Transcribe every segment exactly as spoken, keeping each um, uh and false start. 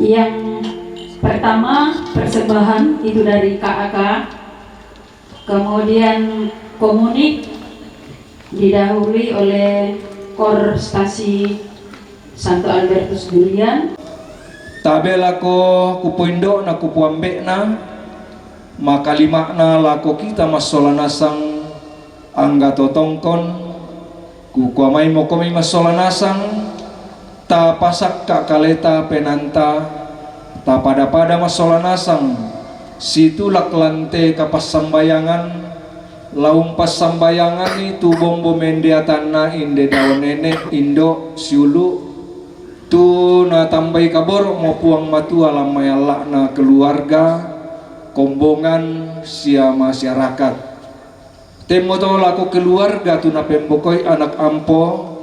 Yang pertama, persembahan itu dari K A K, kemudian komuni didahului oleh Kor Stasi Santo Albertus Durian. Tabe' lako kupoindo'na kupoambe'na, makalima'na lako kita massola nasang angga totongkon, kukua maimokomi massola nasang, tapasakka' kaleta penaanta, tapada-pada massola nasang, situlak lante kapassambayangan, la umpassambayanganni tu bombo mendeatanna inde dao nene' indo' siulu', tu natambai kaboro'mo Puang Matua lan mai alla'na keluarga, kombongan sia masyarakat. Temmoto lako keluarga tu napembokoi anak ampo,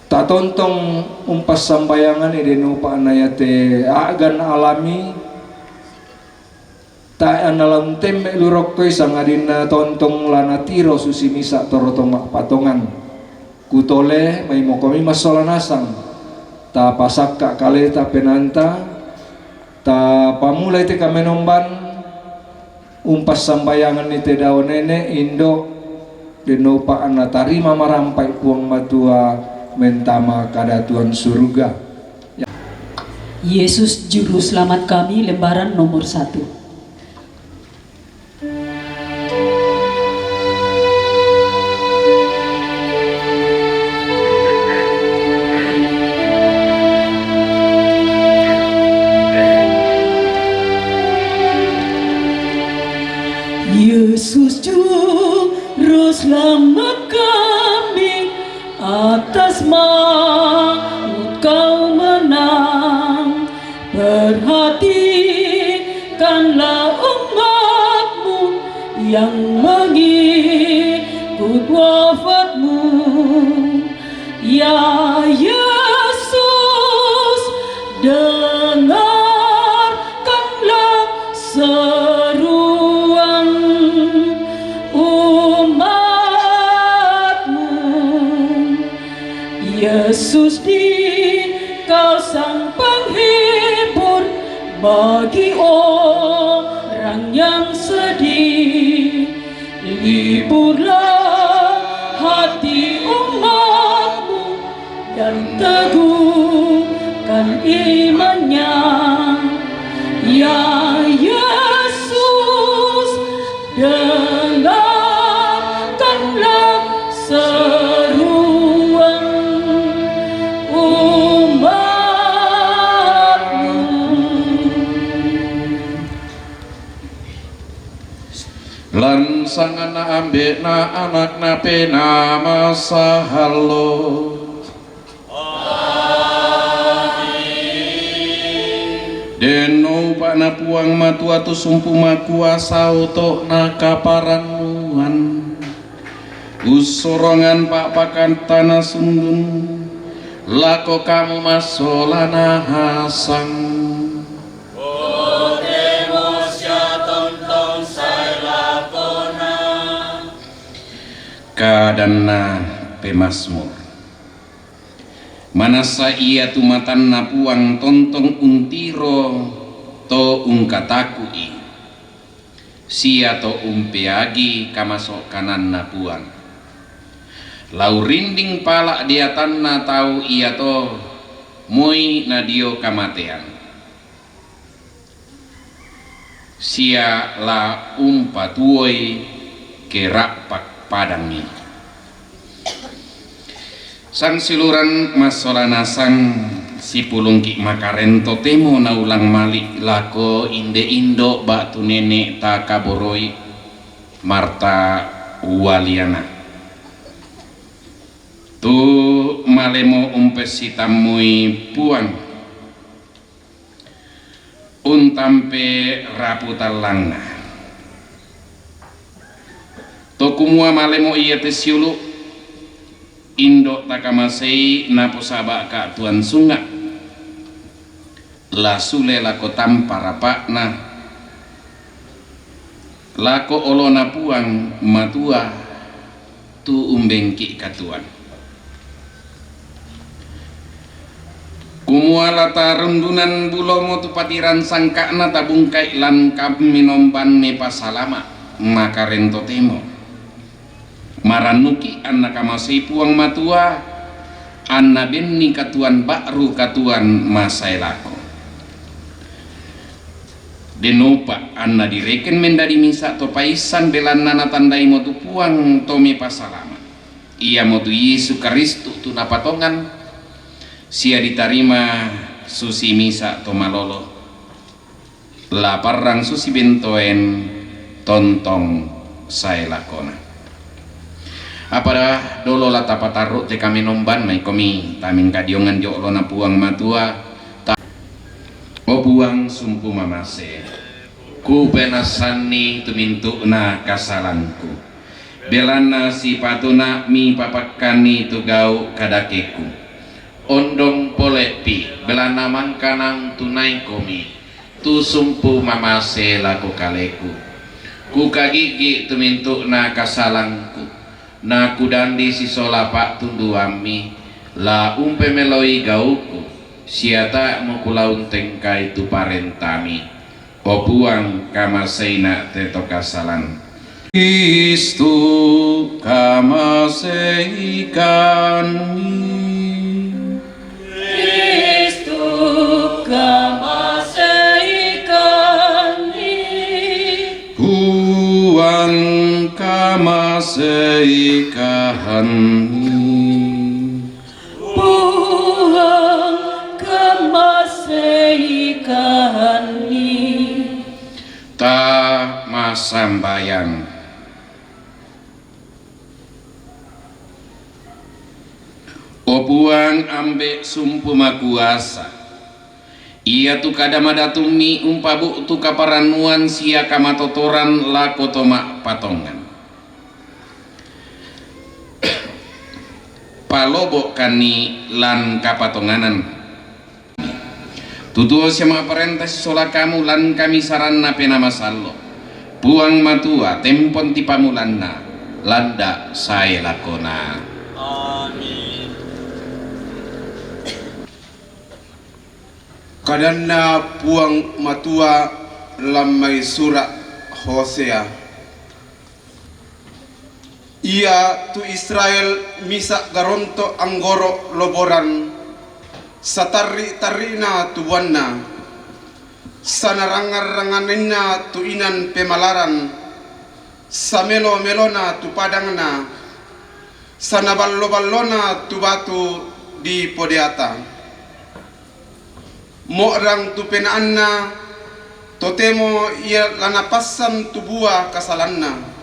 tatontong umpassambayanganni denupa'na iate a'gan alami, tae' anna la untemme' lu rokkoi sangadinna tontong la natiro susi misa' toro to ma'patongan. Kutole maimokomi massola nasang, tapasakka' kaleta penaanta, tapamulai te kamenomban, umpassambayanganni te dao nene' indo', dennopa natarima marampai Puang Matua mentama kadatuan suruga. Yesus Juru Selamat kami, lembaran nomor satu. Yesus Juru Selamat kami, atas maut Kau menang. Perhatikanlah umat-Mu yang mengikut wafat-Mu. Ya Yesus, dengarkanlah seruan umat-Mu. Yesus, di Kau Sang Penghibur bagi orang yang sedih. Hiburlah hati umat-Mu dan teguhkan imannya. Ya Yesus, dengarkanlah seruan umat-Mu. Lan sanganna ambe'na anakna penaa masahallo. Denno upa'na Puang Matua tu sumpu makuasa oto'na kaparannuan. Ussorongan pa'pakantana sundun lako kamu massola nasang. Totemo sia tontong sae lakona. Kadanna pemazmur. Manassa iatu matanna Puang tontong untiro to ungkataku'i, sia to umpeagi kamaso' kananNa Puang. La urinding pala' deatanna tau iato moi nadio kamatean. Sia la umpatuoi ke ra'pak padangngi. Sangsiuluran massola nasang, sipulungki' makarento temo naulang mali' lako inde indo' ba'tu nene' takaboroi Marta waliana. Tu malemo umpessitammui Puang. Untampe rapu tallangna. To kumua malemo iate siulu', indo' takamasei naposaba'ka' tuan sunga', la sule lako tampa rapa'na, lako olona Puang Matua, tu umbengki' katuoan. Kumua la tarundunan bulomo tu patiran sangka'na tabungkai' lan kaminomban mepasalama', makarentotemo. Marannuki' anna kamasei Puang Matua, anna benni katuoan ba'ru katuoan masae lako. Denopa anna direken mendadi misa' to paissan, belanna natandaimo tu Puang to mepasalama', iamotu Yesu Karistu tu napatongan, sia ditarima susi misa' to malolo, la parrang susi bentoen tontong sae lakona. Apa dolo la tapatarru' te kaminomban, maikomi tamengkadiongan dio olona Puang Matua. Ta-, O Puang, sumpu mamase, kupenassanni tu mintu'na kasalangku, belanna sipatuna mipapakkanni tu gau' kadakeku. Ondong pole'pi, belanna mangka nauntunaikomi tu sumpu mamase lako kaleku. Kukagi'gi' tu mintu'na kasalangku, na kudandi sisola pa'tunduammi, la umpemeloi gauku, sia tae' mukulaun tengkai tu parentami. O Puang, kamaseina' te to kasalan. Kristu, kamaseikanni. Kristu, kamaseikanni. Puang, kamaseikanni. Puang, kamaseikanni. Ta massambayang. O Puang, Ambe' sumpu makuasa, iatu kada madatummi umpabu'tu kaparannuan sia kamatotoran lako to ma'patongan. Palobo'kanni lan kapatonganan. Tu tuo sia ma'parenta sisola kamu lan kamisaranna Penaa Masallo'. Puang Matua, tempon tipamulanna, landa' sae lakona. Amin. Kadanna Puang Matua lan mai sura' Hosea. Ia tu Israel misa' garonto' anggoro' loboran, satarri'-tarri'na tu buanna, sanarangnga-rangnganna tu inan pemalaran, samelo-melona tu padangna, sanaballo-ballona tu batu dipodeata. Mo'rang tu penaanna, totemo ia la napassan tu bua kasalanna.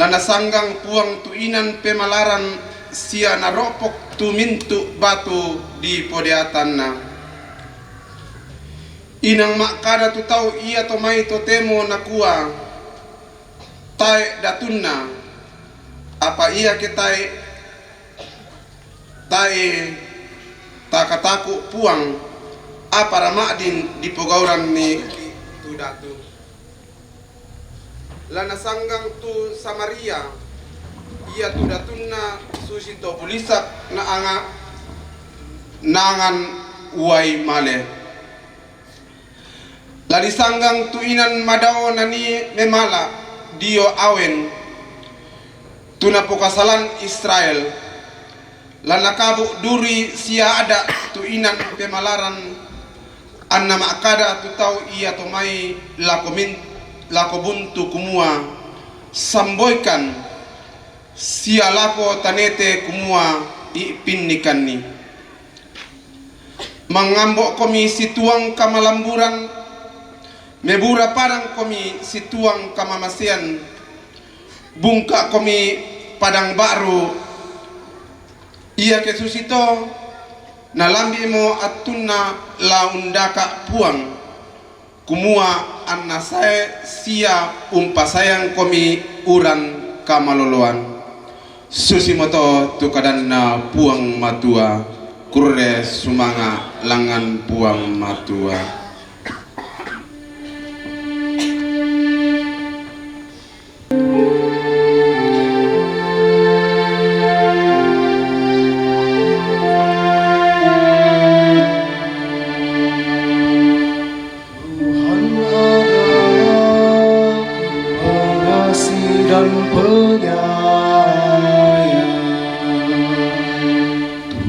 La nasanggang Puang tu inan pemalaran sia naro'pok tu mintu' batu dipodeatanna. Inang ma'kada tu tau ia to mai totemo nakua, "Tae' datunna," apa iake tae' Tae' takataku' Puang, apara ma'din dipogauranni tu datu. La nasanggang tu Samaria, iatu datunna susito bulisa' naanga-, naangan uai male. La disanggang tu inan madao nanii memala' dio awen, tu napokasalan Israel. La nakabu' duri sia ada' tu inan pemalaran, anna ma'kada tu tau ia to mai lako min-, lako buntu kumua, "Samboikan sia lako tanete kumua, 'I'pinnikanni.'" Mangngambo'komi situang kamalamburan, mebura padangkomi situang kamamasean, bungka'komi padang ba'ru. Iake susito, nalambi'mo attunna la undaka' Puang, kumua anna sae sia umpasaeangkomi uran kamaloloan. Susimoto tu kadanna Puang Matua, kurre sumanga' langngan Puang Matua. Penyayang.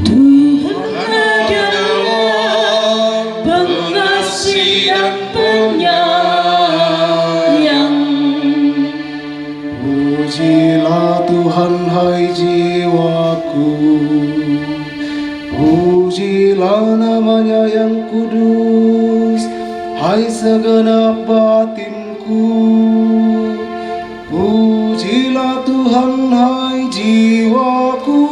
Tuhan adalah pengasih dan penyayang. Pujilah Tuhan, hai jiwaku. Pujilah nama-Nya yang kudus, hai segenap batinku. Pujilah Tuhan, hai jiwaku.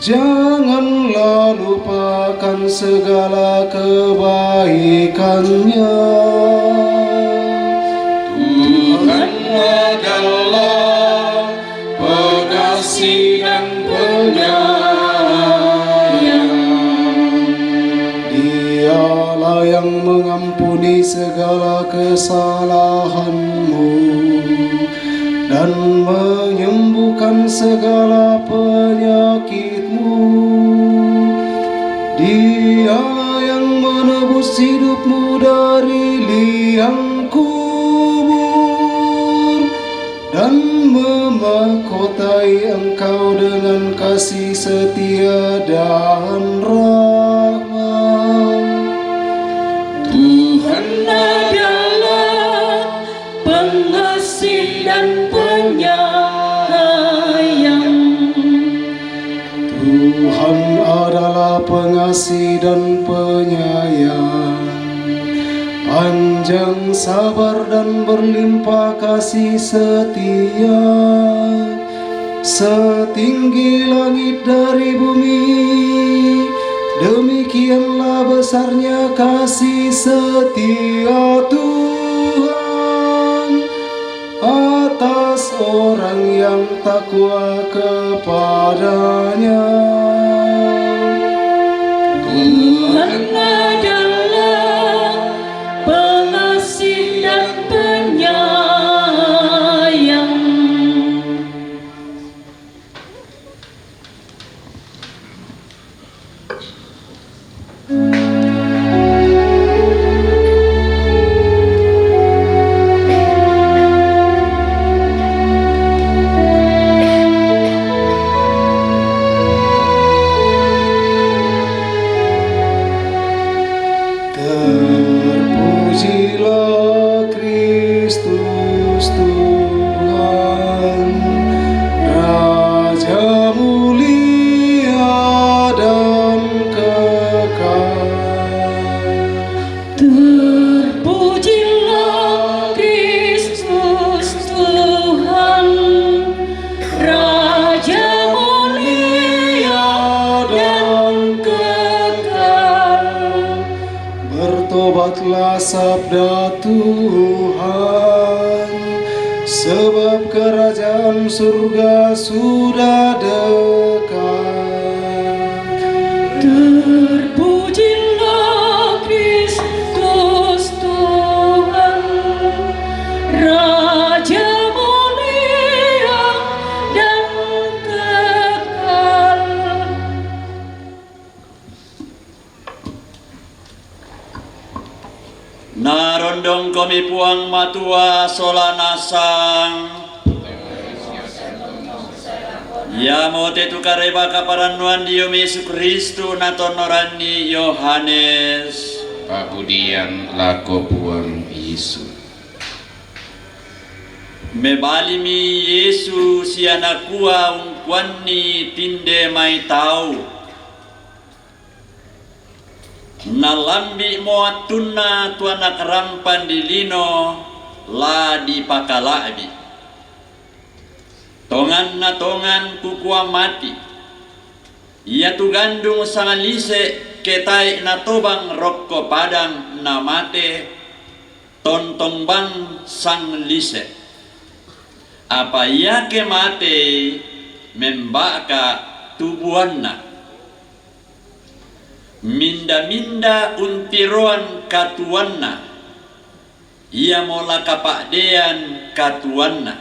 Janganlah lupakan segala kebaikan-Nya. Tuhan adalah pengasih dan penyayang. Dialah yang mengampuni segala kesalahanmu dan menyembuhkan segala penyakitmu. Dialah yang menebus hidupmu dari liang kubur dan memahkotai engkau dengan kasih setia dan rahmat. Tuhan adalah pengasih dan penyayang. Tuhan adalah pengasih dan penyayang, panjang sabar dan berlimpah kasih setia. Setinggi langit dari bumi, demikianlah besarnya kasih setia Tuhan atas orang yang takwa kepada-Nya. Tuhan adalah pengasih dan penyayang. Terpujilah Kristus Tuhan, Raja mulia dan kekal. Terpujilah Kristus Tuhan, Raja mulia dan kekal. Bertobatlah, sabda Tuhan, sebab kerajaan surga sudah dekat. Terpujilah Kristus Tuhan, Raja mulia dan kekal. Narondong komi Puang Matua sola nasang. Iamo te tukareba kaparannuan dio Yesu Kristus natonnoranni Yohanes. Papujian lako Puang Yesu. Mebalimi Yesu sia nakua ungkuanni tinde mai tau. Nalambi'mo attunna tu anak rampan di lino la dipakala'bi. Tonganna tongan kukua mati, iatu gandung sanglise ke tae' natobang rokko padang namate, tontong bang sanglise. Apa iake matei, memba'ka tu buanna. Minda-minda untiroan katuoanna, iamo la kapa'dean katuoanna.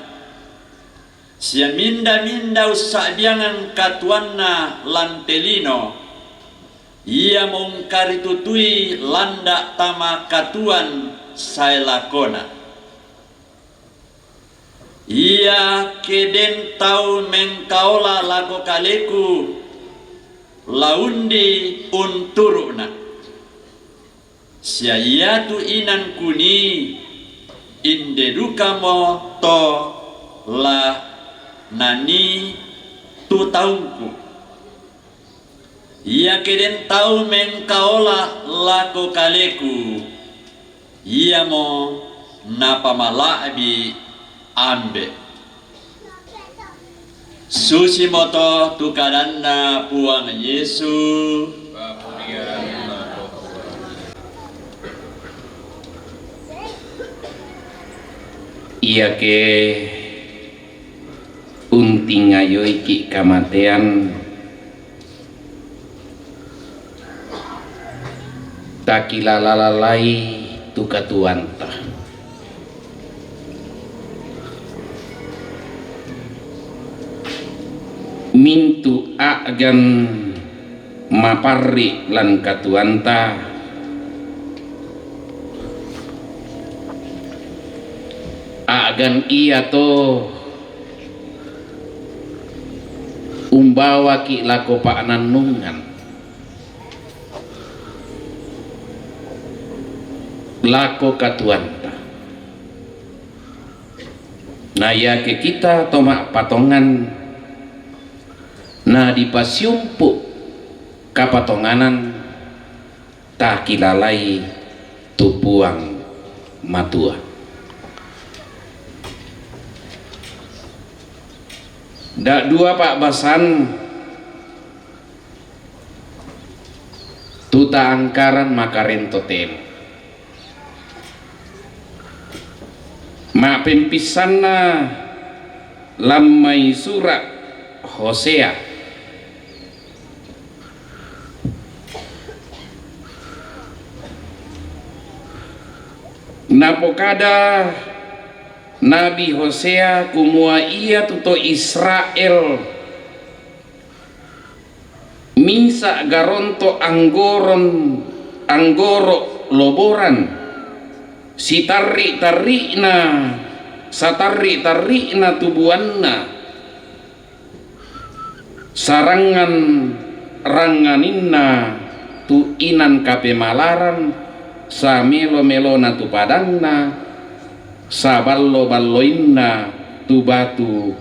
Sia minda-minda ussa'biangang katuoanna lan te lino, iamo ungkaritutui landa' tama katuoan sae lakona. Iake den tau mengkaola lako kaleku, la undi unturu'na. Sia iatu inan kunii, inde dukamo to la nanii tu taungku. Iake den tau mengkaola lako kaleku, iamo napamala'bi ambe'. Susimoto tu kadanNa Puang Yesu. Iake untingayoiki' kamatean, takilalalai tu katuoanta. Mintu' a'gan maparri' lan katuoanta, a'gan iato umbawaki' lako pa'nannungan, lako katuoanta. Na iake kita to ma'patongan, na dipasiumpu' kapatonganan, takilalai tu Puang Matua. Da'dua pa'basan tu ta'angkaran makarento temo. Ma'pempissanna lan mai sura' Hosea. Napokada Nabi Hosea kumua iatu to Israel misa' garonto' anggoron, anggoro' loboran, sitarri'-tarri'na, satarri'-tarri'na tu buanna, sarangngan-rangnganinna tu inan kapemalaran, samelo-melona tu padangna, saballo-balloinna tu batu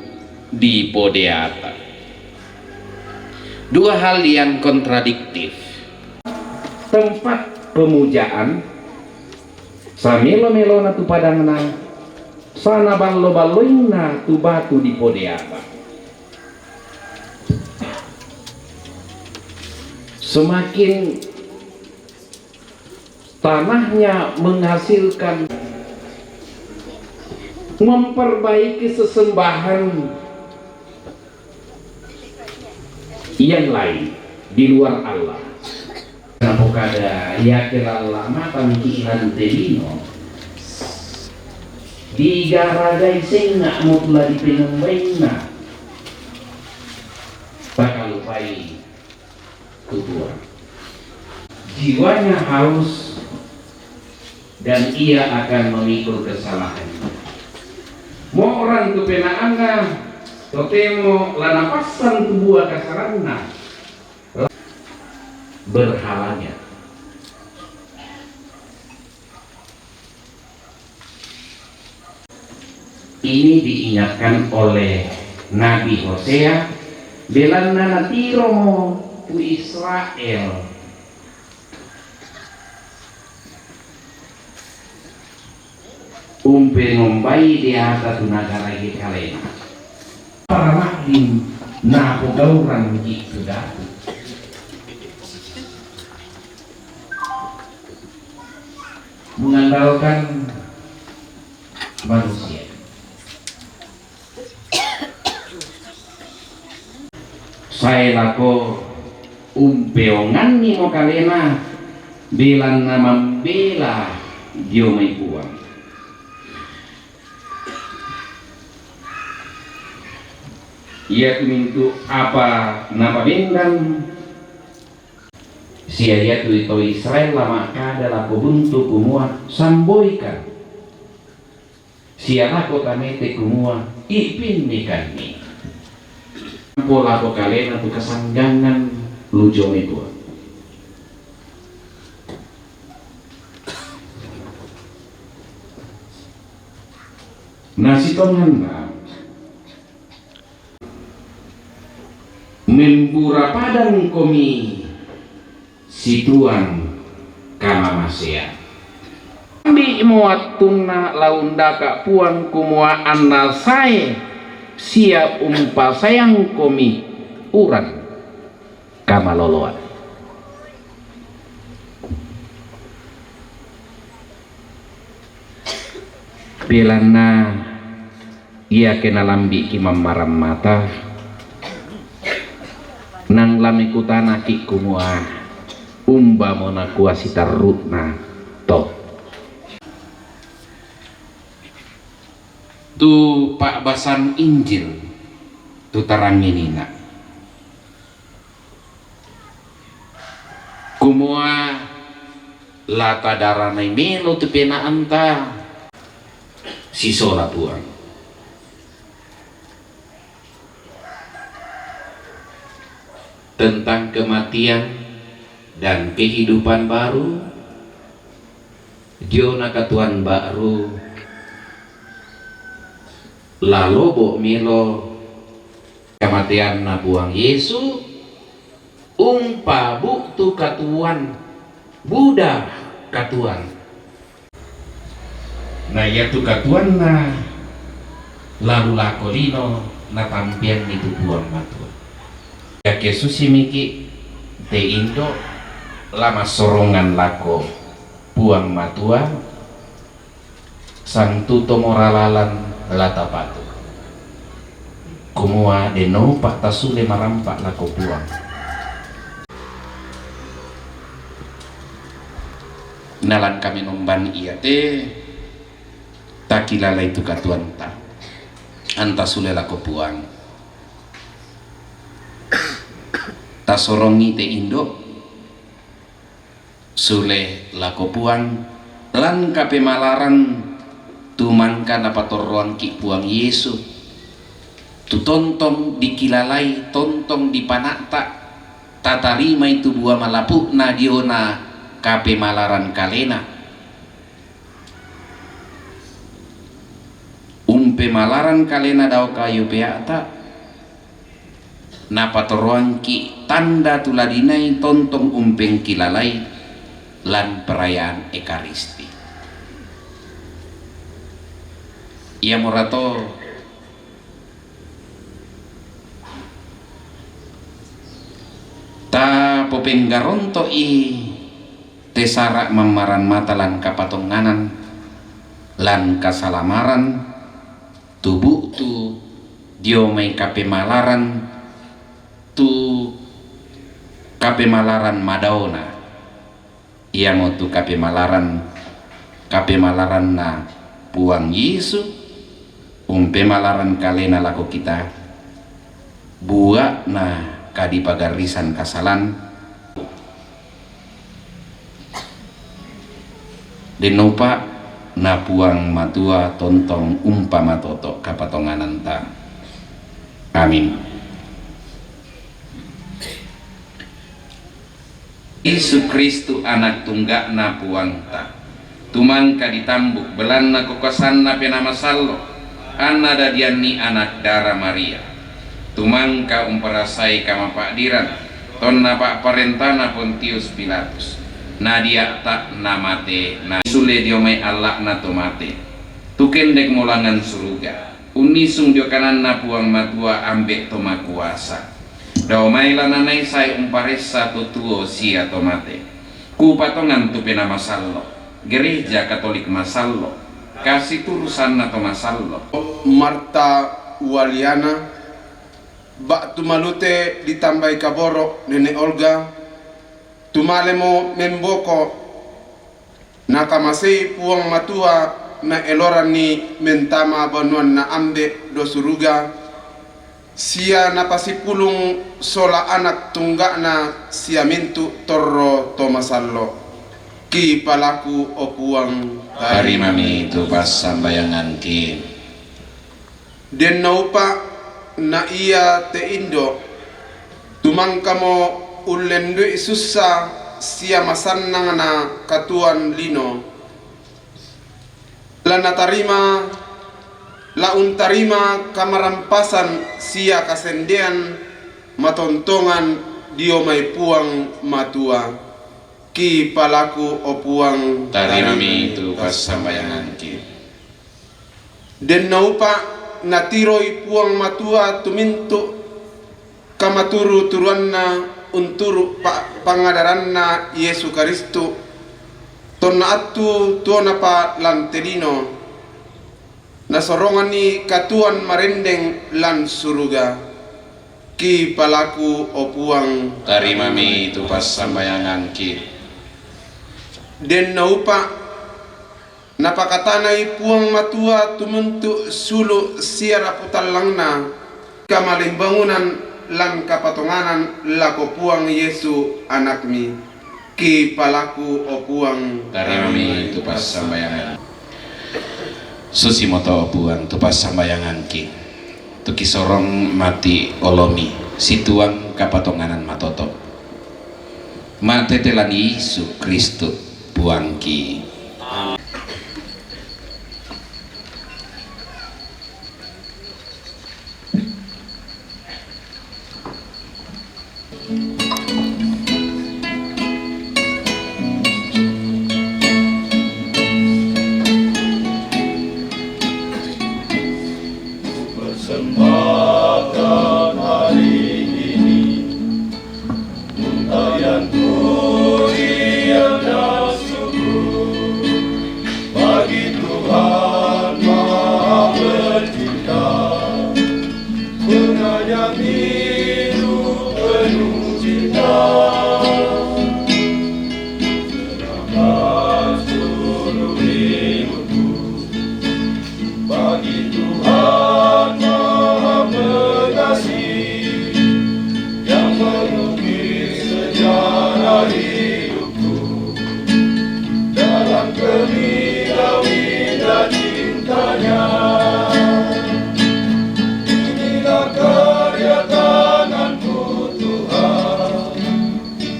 dipodeata. Dua hal yang kontradiktif. Tempat pemujaan, samelo-melona tu padangna, sanaballo-balloinna tu batu dipodeata. Semakin tanahnya menghasilkan, memperbaiki sesembahan yang lain di luar Allah. Napokada, iake lalla'mata miki' lan te lino, digaragai sengnga'mo tu la dipengumbainna. Takalupai tu Puang. Jiwanya haus dan ia akan memikul kesalahannya. Mo'ran tu penaanna, totemo la napassan tu bua kasalanna. Berhalanya. Ini diingatkan oleh Nabi Hosea, belanna natiromo tu Israel umpengombai deata tu nagara kalena. Parama'din napogauranki' tu datu. Mengandalkan manusia. Sae lako umpeongannimo kalena, belanna mambela dio mai Puang. Iatu mintu' apa napabendan, sia iatu to Israel la ma'kada lako buntu kumua, "Samboikan." Sia lako tamete kumua, ipinnikanni. Ampo lako kalena tu kasanggangan lujo metua. Nasitonganna membura padang komi situan kamamasean. Ambi'mo wattunna laundaka Puang kumua anna sae sia umpasaeangkomi uran kamaloloan. Belanna iake nalambi'ki mammaran mata, nang la mekutanaki kumua, umbamo nakua sitarru'na to. Tu pa'basan Injil tu tarangnginina. Kumua la tadaranai melo tu penaanta sisola Puang. Tentang kematian dan kehidupan baru, diona katuoan ba'ru la lobo' melo kamateanNa Puang Yesu, umpabu'tu katuoan, buda katuoan. Na iatu katuoanna lalu lako lino natampeanni tu Puang Matua. Iake susimiki' te indo' la massorongan lako Puang Matua, santuto moralalan la tapatu. Kumua denno upa' tasule marampa' lako Puang. Nalan kamenomban iate takilalai tu katuoanta, anta sule lako Puang. Tasorongi te indo' sule lako Puang, lan kapemalaran tu mangka napatorroangki' Puang Yesu, tu tontong dikilalai, tontong dipana'ta, tatarimai tu bua malapu'na diona kapemalaran kalena. Umpemalaran kalena dao kayu pea'ta, napatorroangki' tanda tu la dinai tontong umpengkilalai lan perayaan Ekaristi. Iamorato tapopenggaronto'i te sara' mammaran mata lan kapatonganan, lan kasalamaran, tu bu'tu dio mai kapemalaran, tu kapemalaran madaona, iamotu kapemalaran, kapemalaranNa Puang Yesu, umpemalaran kalena lako kita, bua'na kadipagarrisan kasalan, denno upa' na Puang Matua tontong umpamatoto' kapatongananta. Amin. Yesu Kristu Anak Tungga'na Puangta, tumangka ditambuk belanna kekuasanna Penaa Masallo, anna dadianni anak dara Maria. Tumangka umparasai kamapa'diran, tonna pa'parentana Pontius Pilatus, nadia'ta' namate, na sule dio mai alla'na to mate. Tu kendekmo langngan suruga, unnisung dio kananNa Puang Matua Ambe' To Makuasa. Dao mai la nanai sae umparessa to tuo sia to mate. Kupatongan tu Penaa Masallo, Gereja Katolik Masallo, kasiturusanna to masallo. Marta Waliana, ba'tu malute ditambai kaboro' nene' Olga, tumalemo memboko, nakamasei Puang Matua naeloranni mentama banuanNa Ambe' do suruga, sia napasipulung sola Anak Tungga'na sia mintu' torro to masallo. Kipalaku, o Puang. Tarimami tu passambayanganki. Den naupa' na ia te indo', tu mangkamo ullendui sussa sia masannang na katuoan lino. La natarima, la untarima kamarampasan sia kasendean matontongan dio mai Puang Matua. Kipalaku, o Puang. Tarimami tu passambayanganki. Den naupa' natiroi Puang Matua tu mintu' kamaturu-turuanna unturu' pa-, pangadaranna Yesu Karistu, tonna attu tuonapa lan te lino, nasoronganni katuoan marendeng lan suruga. Kipalaku, o Puang. Tarimami tu passambayanganki. Den naupa' napakatanai Puang Matua tu mintu' sulu' sia raputallangna kamalimbangunan lan kapatonganan lako Puang Yesu Anakmi. Kipalaku, o Puang. Tarimami tu passambayangan. Susimoto, o Puang, tu passambayanganki, tu kisorong mati' olomi, situang kapatonganan matoto'. Ma'tete lan Yesu Karistu, Puangki. Amin. Persembahkan hari ini untayan puri yang syukur bagi Tuhan Maha Pencipta, penyayang hidup penuh cinta. Serahkan seluruh hidupku bagi Tuhan Maha Pengasih yang mengukir sejarah hidupku dalam kemilau indah cintanya. Inilah karya tanganku, Tuhan,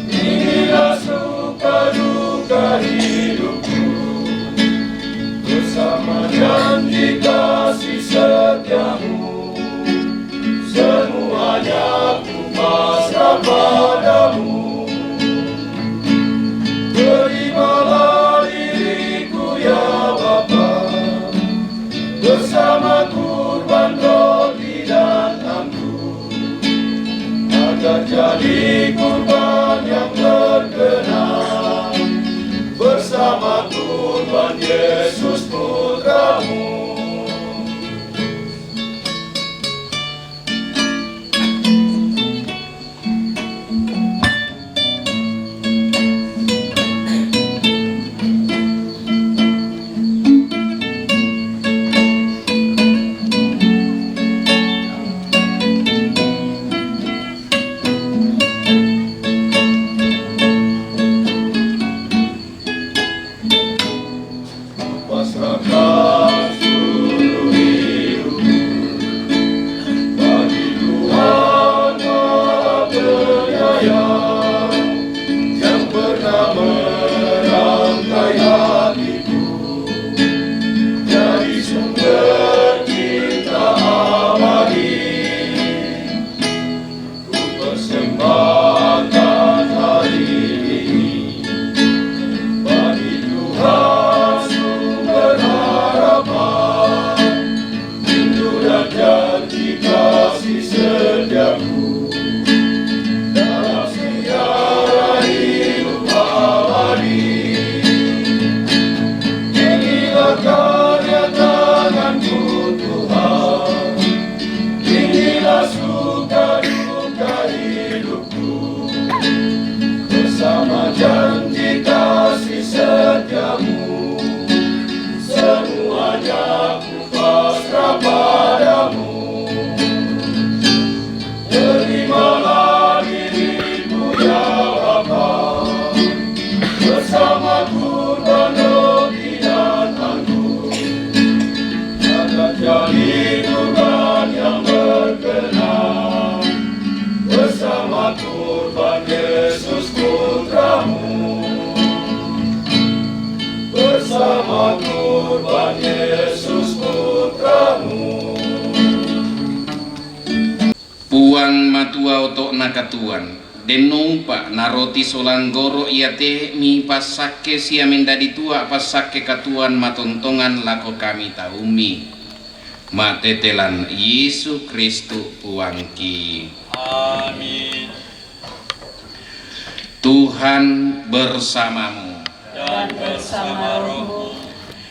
inilah suka duka hidupku, bersama janji kasih setiamu, semuanya ku pasrah padamu. Terimalah diriku, ya Bapa, bersama kurban roti dan anggur, agar jadi kurban yang berkenan bersama kurban Yesus Putramu. Pasrahkan seluruh hidupku bagi Tuhan Maha Penyayang, yang pernah merangkai hatiku jadi sumber cinta abadi. Ku persembahkan hari ini bagi Tuhan sumber harapan, rindu dan janji kasih setiaku dalam sejarah hidup abadi. Inilah karya tanganku, Tuhan, inilah suka duka hidupku, bersama janji kasih setiamu, semuanya ku pasrah padamu. Terimalah diriku, ya Bapa, bersama Tuhan Yesus Putramu. Puang matua oto'na katuoan, denno upa' na roti sola anggoro' iate mipassakke sia mendadi tua' passakke katuoan matontongan lako kami taummi. Ma'tete lan Yesu Kristu Puangki. Amin. Tuhan bersamamu. Dan bersama rohmu.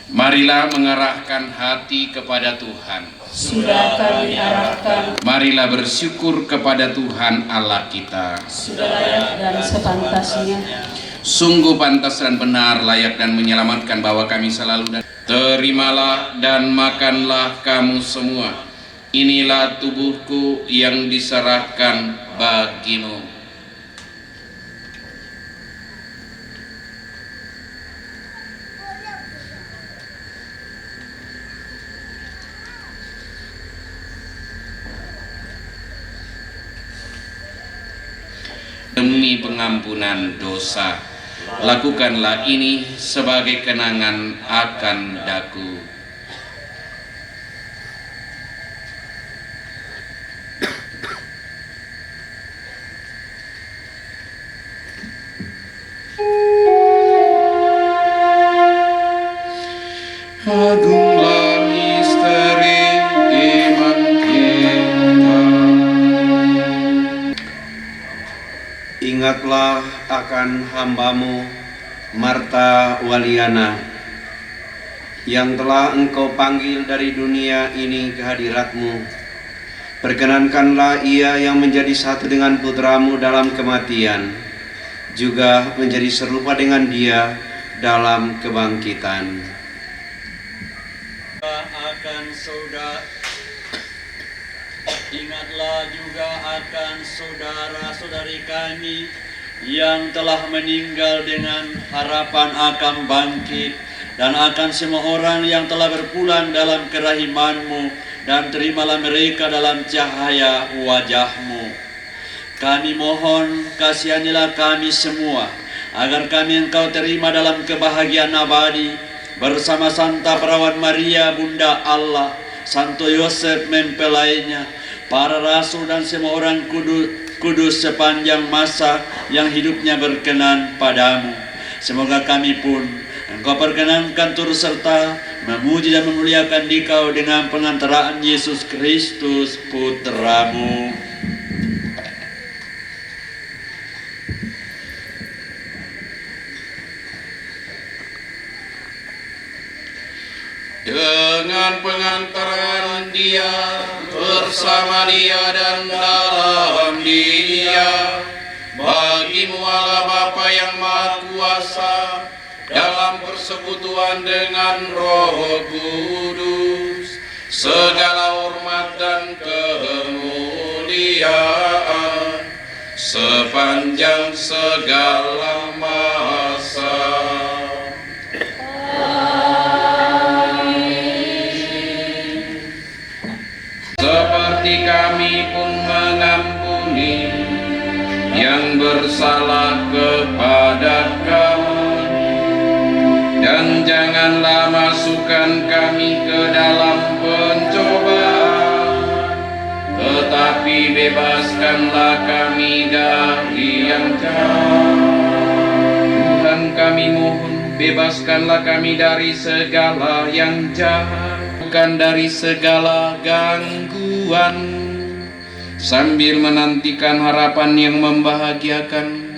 Marilah mengarahkan hati kepada Tuhan. Sudah kami arahkan. Marilah bersyukur kepada Tuhan Allah kita. Sudah layak dan sepantasnya. Sungguh pantas dan benar, layak dan menyelamatkan bahwa kami selalu dan terimalah dan makanlah kamu semua. Inilah tubuhku yang diserahkan bagimu. Demi pengampunan dosa, lakukanlah ini sebagai kenangan akan daku. Agunglah misteri iman kita. Ingatlah akan hambamu, Marta Waliana, yang telah engkau panggil dari dunia ini ke hadiratmu. Perkenankanlah ia yang menjadi satu dengan putramu dalam kematian, juga menjadi serupa dengan dia dalam kebangkitan. Akan saudara, ingatlah juga akan saudara-saudari kami yang telah meninggal dengan harapan akan bangkit, dan akan semua orang yang telah berpulang dalam kerahimanmu, dan terimalah mereka dalam cahaya wajahmu. Kami mohon, kasihanilah kami semua, agar kami engkau terima dalam kebahagiaan abadi, bersama Santa Perawan Maria, Bunda Allah, Santo Yosef mempelainya, para rasul dan semua orang kudu-, kudus sepanjang masa yang hidupnya berkenan padamu. Semoga kami pun engkau perkenankan turut serta memuji dan memuliakan dikau dengan pengantaraan Yesus Kristus Putramu. Dengan pengantaran Dia, bersama Dia, dan dalam Dia, bagimu Allah Bapa yang Maha Kuasa, dalam persekutuan dengan Roh Kudus, segala hormat dan kemuliaan sepanjang segala masa. Seperti kami pun mengampuni yang bersalah kepada kami, dan janganlah masukkan kami ke dalam pencobaan, tetapi bebaskanlah kami dari yang jahat. Tuhan, kami mohon, bebaskanlah kami dari segala yang jahat, bukan dari segala gangguan, sambil menantikan harapan yang membahagiakan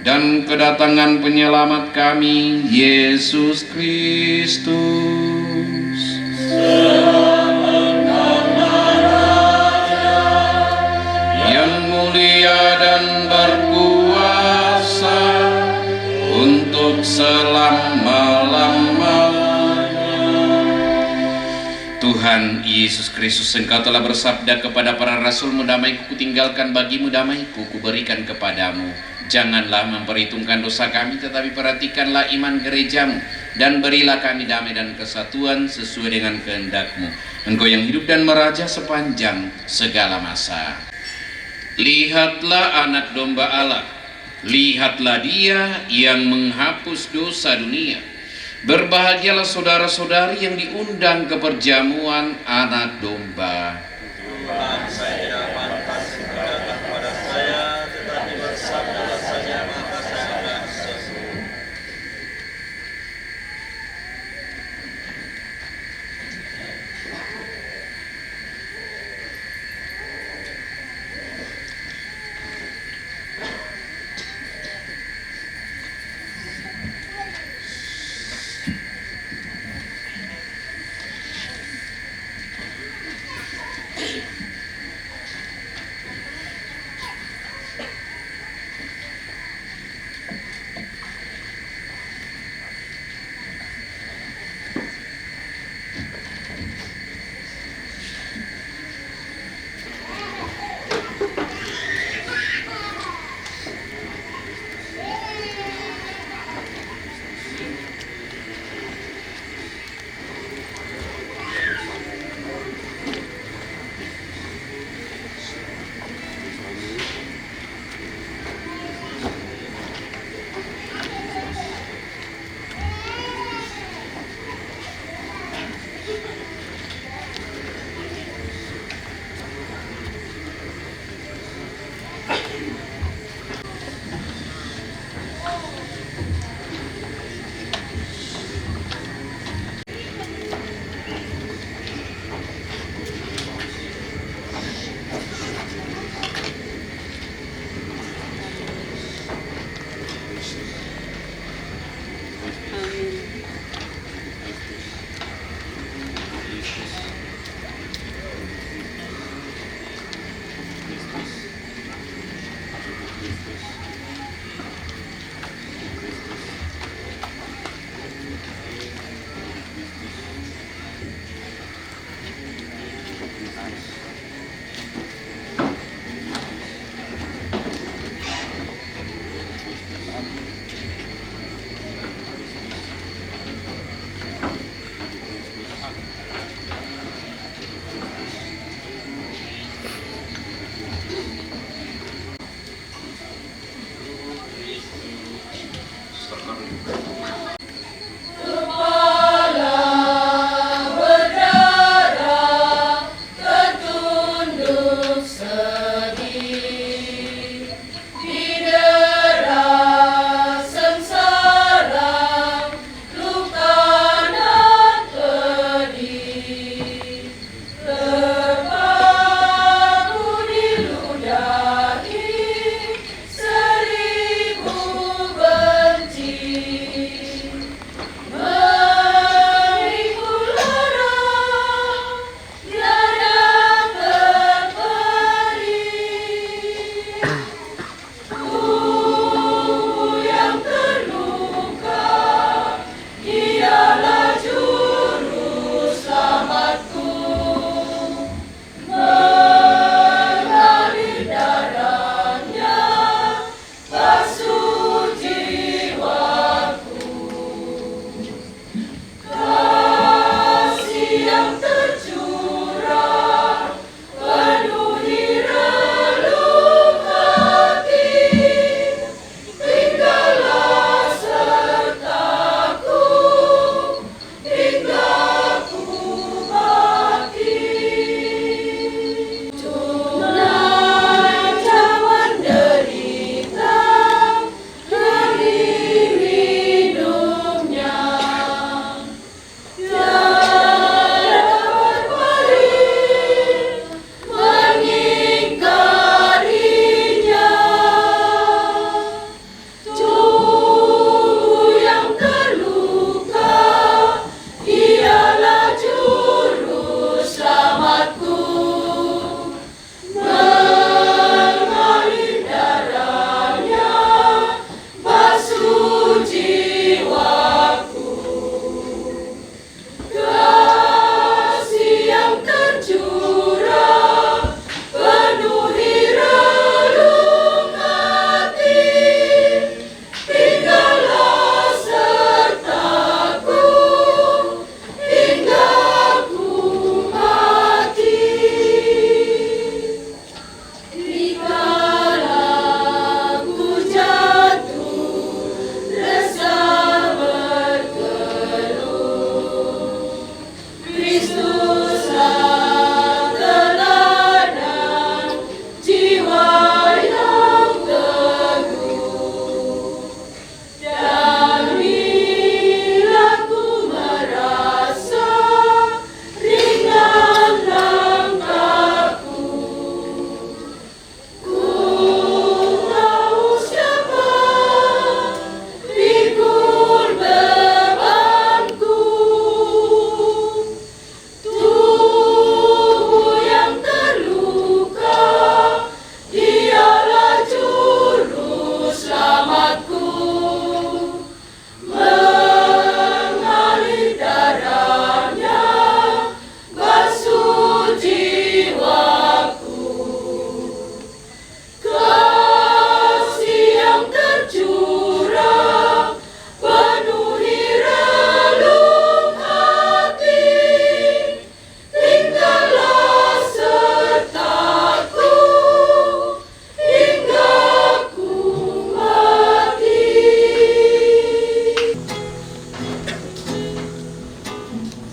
dan kedatangan Penyelamat kami, Yesus Kristus. Yang mulia dan berkuasa untuk selama-lamanya. Tuhan Yesus Kristus, Engkau telah bersabda kepada para rasul-Mu, "Damai-Ku kutinggalkan bagimu, damai-Ku kuberikan kepadamu." Janganlah memperhitungkan dosa kami, tetapi perhatikanlah iman gereja-Mu, dan berilah kami damai dan kesatuan sesuai dengan kehendak-Mu. Engkau yang hidup dan meraja sepanjang segala masa. Lihatlah Anak Domba Allah. Lihatlah Dia yang menghapus dosa dunia. Berbahagialah saudara-saudari yang diundang ke perjamuan Anak Domba.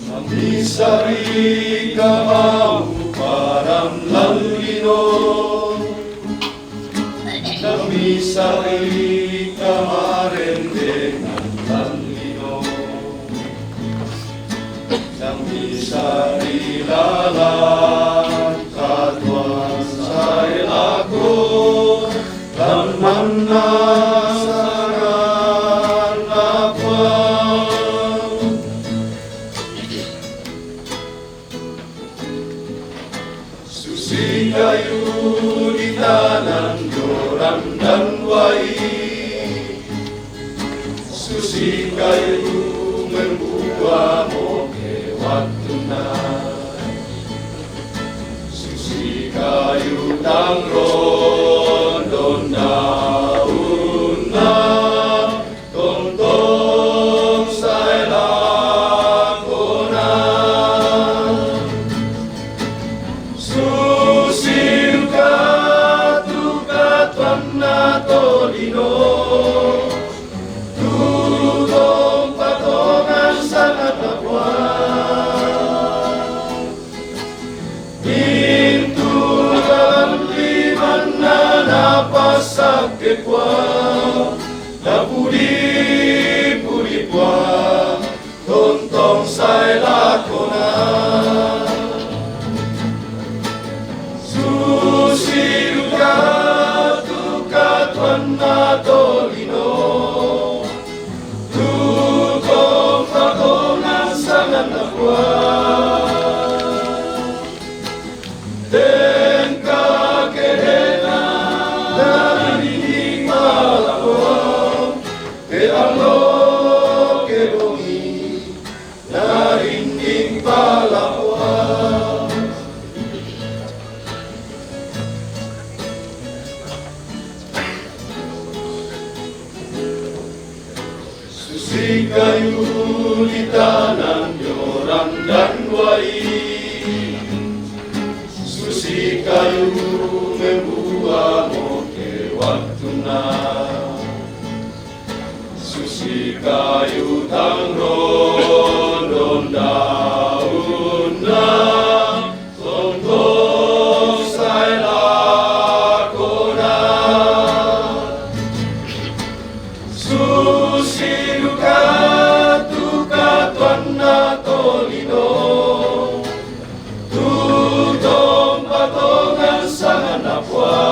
Misarika mau param lalino, misarika kamarendeng lalino, misari lalang katuan sai lako, dan manna saran apa. Susi kayu di tanan joran dan wai, susi kayu membuah moke waktuna, susi kayu tangrondon daunna, tontong sai lakona. Susi duka tu katuanna tolino, tu tompa tongan sangat tapuang. Mintu dalam limanna napasakke puang, napudi-pudi puang, tontong sai lakona. Susi duka tu katuanna tolino, tu tompa tongan sangat tapuang. Tengka kedena, narinding palapoang, ke allo ke bongi, narinding palapoang. Susi kayu di tanan joran dan wai, susi kayu membuah moke waktuna, susi kayu tangrondon daunna, tontong sai lakona. Susi duka tu katuanna tolino, tu tompa tongan sangat tapuang.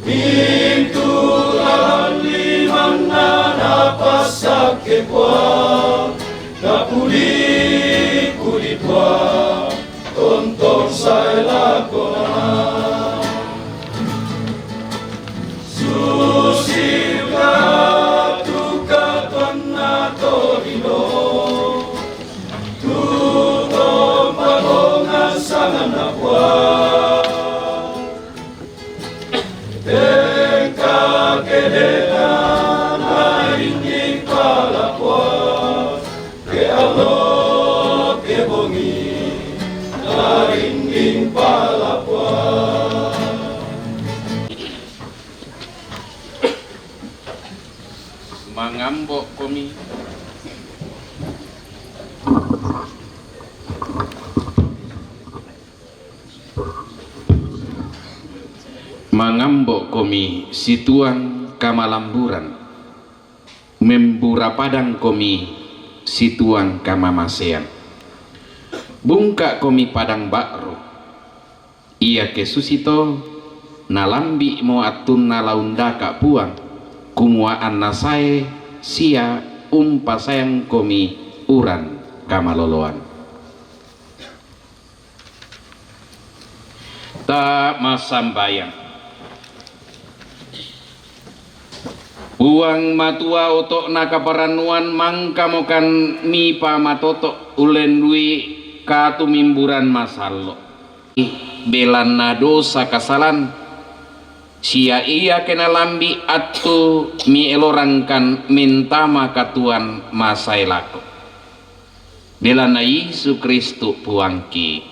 Mintu lalang limanna napasakke puang, napudi-pudi puang, tontong sai lakona. Susi duka tu katuanna tolino, tu tompa tongan sangat tapuang. Tengka kedena, narinding palapoang, ke allo ke bongi, narinding palapoang. Mangambok komi. Mangambok komi situan kamalamburan, membura padang komi situan kamamasean. Bungka komi padang ba'ru. Iake susito, nalambi'mo attunna la undaka' Puang, kumua annasae sia umpasaeangkomi uran kamaloloan. Ta massambayang. Puang Matua, oto'na kaparannuan, mangkamokan mipamatoto' ullendui katumimburan masallo'. Belanna dosa kasalan, sia iake nalambi' attu mielorangkan mentama katuoan masae lako. Belanna Yesu Kristus Puangki.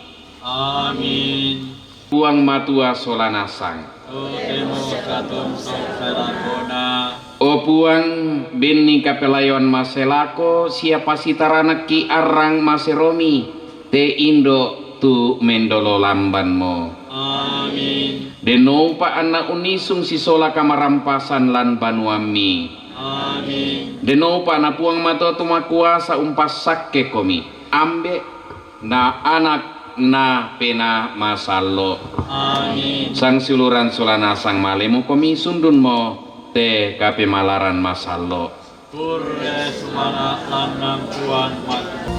Amin. Puang Matua sola nasang. Totemo katomso salakona. O Puang, benni kapelayoan maselako sia pasitaranakki arrang maseromi, te indo tu mendolo lambanmo. Amin. Denno upa anna unnisung sisola kamarampasan lan banuammi. Amin. Denno upa na Puang Matua tu makuasa umpassakkekomi, Ambe, na Anak, na Penaa Masallo. Amin. Sangsiuluran sola nasang malemokomi sundunmo te kapemalaran masallo. Kurre sumana lannang Puang Matua.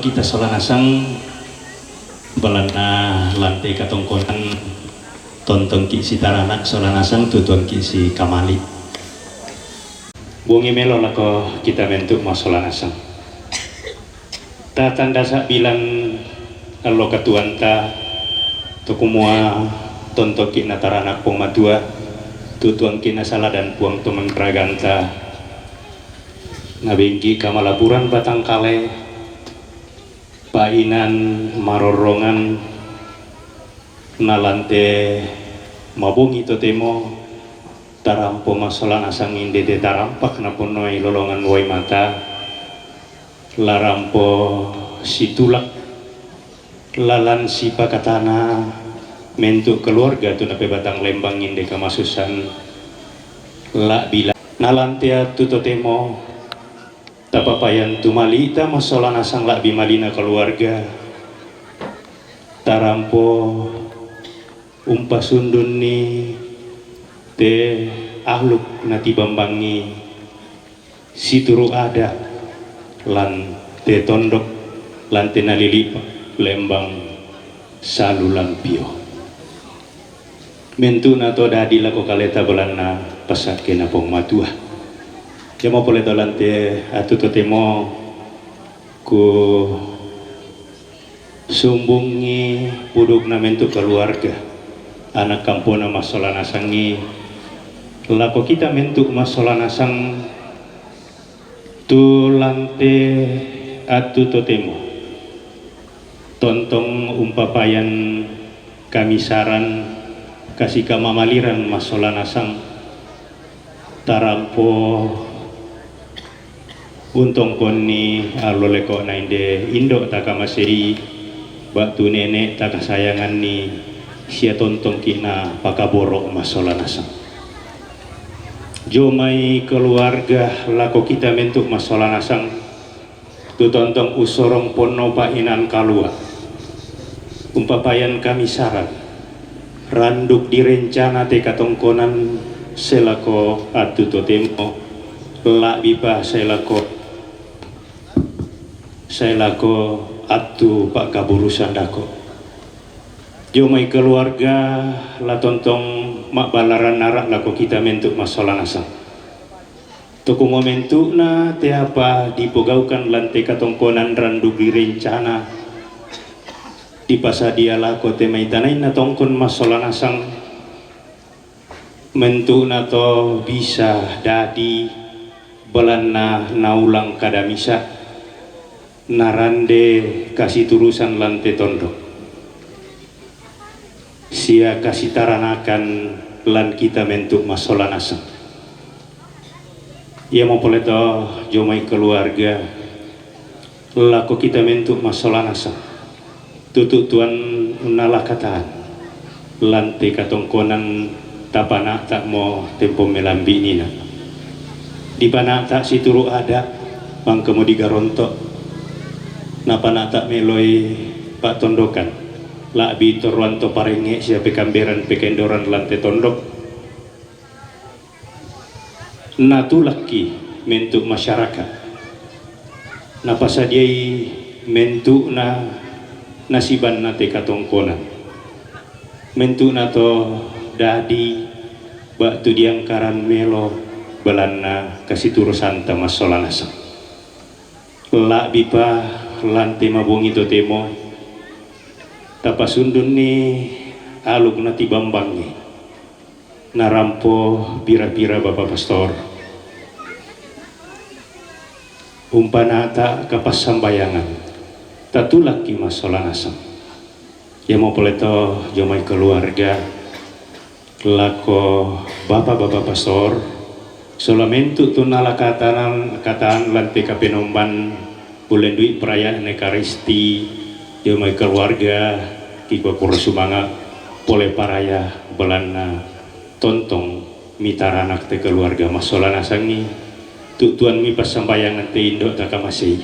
Kita sola nasang, balanna lan te katongkonan, tontongki' si taranak sola nasang tu tuangki' si kamali'. Bongi melo lako kita mentu' massola nasang. Tatandasa' bilang allo katuoanta, to kumua tontongki' na taranak Puang Matua, tu tuangki' na saladan Puang to mangaraganta, nabengki' kamalapuran batangkale, pa'inan marorrongan, na lan te mabongi totemo tarampo massola nasang inde te tarampak naponnoi lolongan wai mata, la rampo situlak lalan sipakatana mentu' keluarga tu napebatang lembang inde kamasussan, la'bi la-, na lan te attu totemo tapapayan tu mali'ta massola nasang la'bi mali'na keluarga, tarampo umpasundunni te aluk natibambangi situru' ada' lan te tondok, lan te nalili'pa lembang Salu Lampio. Mentu'na to dadi lako kaleta balanna passakkena Puang Matua. Iamo pole to lan te attu totemo ku sumbungngi pudukna mentu' keluarga, anak kampona massola nasangngi, lako kita mentu' massola nasang tu lan te attu totemo. Tontong umpapayan kamisaran, kasikamamaliran massola nasang, tarampo untongkonni allo leko'na inde indo' takamasei, ba'tu nene' takasayanganni, sia tontongki' napakaboro' massola nasang. Jomai keluarga lako kita mentu' massola nasang, tu tontong ussorong ponno pa'inan kalua'. Umpapayan kamisaran, randuk direncana te katongkonan sae lako attu totemo, la'bipa sae lako, sae lako attu pa'kaburusan dako'. Jomai keluarga la tontong ma'ballaran ara' lako kita mentu' massola nasang. To kumua mentu'na te apa dipogaukan lan te katongkonan randuk direncana, dipasadia lako te maitanainna tongkon massola nasang, mentu'na to bisa dadi balanna naulang kada misa', narande kasiturusan lan te tondok sia kasitaranakan lan kita mentu' massola nasang. Iamo pole to jomai keluarga lako kita mentu' massola nasang, tutu' tuan unnala kataan lan te katongkonan, tapana'ta'mo tempo melambi'nina. Dipana'ta' situru' ada', mangkamo digaronto', napana'ta' meloi pa'tondokan, la'bi torroan to parengnge' sia pekamberan pekendoran lan te tondok, natulakki mentu' masyarakat, napasadiai mentu'na nasibanna te katongkonan, mentu'na to dadi ba'tu diangkaran melo balanna kasiturusanta massola nasang. La'bipa lan te mabongi totemo, tapasundunni aluk natibambangngi, narampo pira-pira Bapa Pastor, umpana'ta' kapassambayangan, tatulakki massola nasang. Iamo pole to jomai keluarga lako Bapa-bapa Pastor, sola mentu' tunnala kataan, kataan lan te kapenomban, ullendu'i perayaan Ekaristi, jomai keluarga, kikua kuro sumanga' pole paraya balanna tontong mitaranak te keluarga massola nasangngi, tu tuan mipassambayangan te indo' takamasei,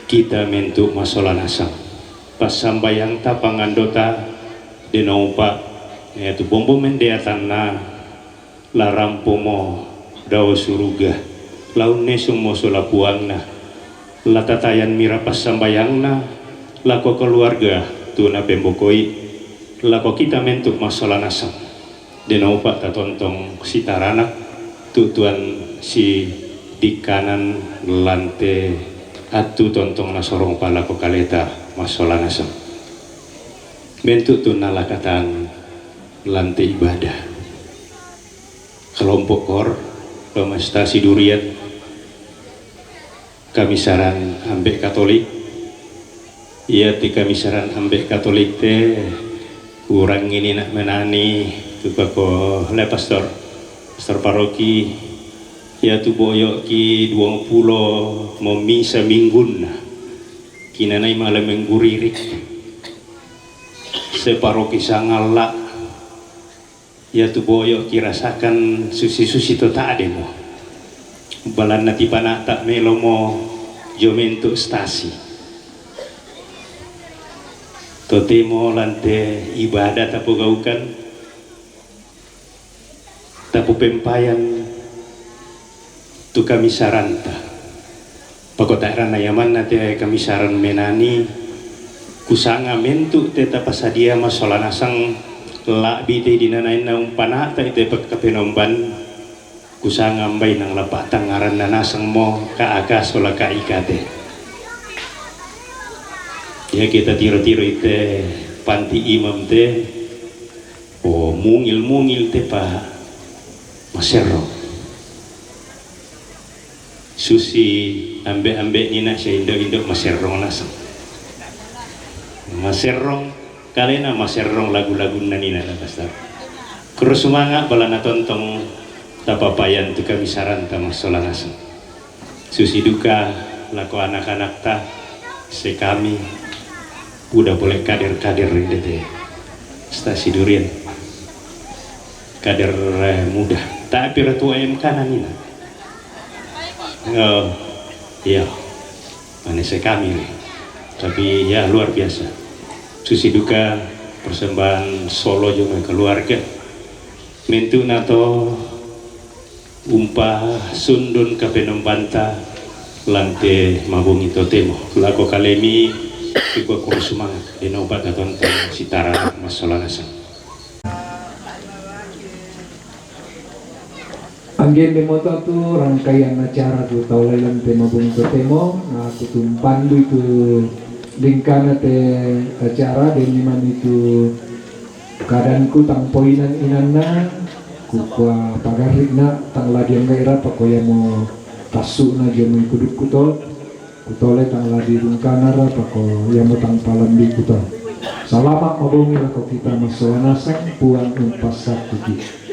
kita mentu' massola nasang. Passambayangta pangandota, de naupa', iatu bombo mendeatanna, la rampomo dao suruga, la unnesummo sola Puangna. La tatayan mira passambayangna lako keluarga tu napembokoi, lako kita mentu massola naseng. De naupa tatontong sitaranak tu tuan si dikkanan lante attu tontong nasorong pa lako kaleta massola naseng. Mentu tu nalakatan lante ibadah. Kelompok kor, Domesta Sidurian, Kamisaran Ambek Katolik. Ia ti Kamisaran Ambek Katolik te, urang ini nak menani, tu pako le pastor, pastor paroki, ia tu boyo ki duang pulo momisa minggunna, kinanai mala mengguririk, se paroki sangalla, ia tu boyo kirasakan susi-susi to tademo. Balanna tipanata melomo jo mentu stasi. Totemo lante ibadah tapogaukan, tapopempayan tu kamisaranta. Pakota rana yamanna te kamisaran menani, kusanga mentu te tapasadia massola naseng, labbi te dinanainna umpanata ite pekkapenomban, kusanga mbai nang lapatang aranna naseng mo ka aka sola ka ikate. Ya kita tiro-tiro ite panti imam te, o mungil-mungil te pa maserro. Susi ambe-ambe nina sia indo-indo maserrong naseng. Maserrong kalena maserrong lagu-lagunna nina na pastor. Kuro sumanga balana tontong tapapayan tu kamisaranta massola naseng. Susi duka lako anak-anakta, se kami udah boleh kader-kader indete. Stasi Durian. Kader eh, muda. Tapi ratu M K nina. Oh, iya. Manese kami nih. Tapi ya luar biasa. Susi duka persembahan solo juga keluarga. Mentu nato umpa sundun kapenombanta lante mabongi totemo. Lako kalemi, ikua kuro sumangat. Denoba tatonton sitara massola naseng. Angge de moto tu rangkaian acara tu tau lailan te mabung totemo, na aku tumpandu itu lingkana te acara, de niman itu kadanku tang poinan inanna, kukua pagarrikna tang ladiang gaira pakoyamo tassukna jomo ikudukku to. Kutole tang ladi rungkana ra pako yamo tang palambi kuto. Salama mabongi lako kita massola naseng, Puang umpassakkuki.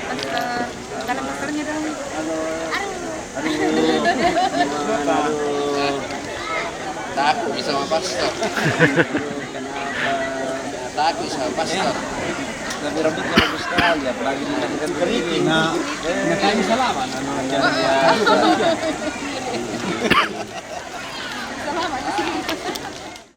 Pastor, salam pastornya dong. Aduh. Aduh. Takut bisa sama pastor. Kenapa? Takut sama pastor. Tapi rambutnya bagus sekali, apalagi di dekat begini. Nah, nah, kayaknya salaman, anu, ya, ya.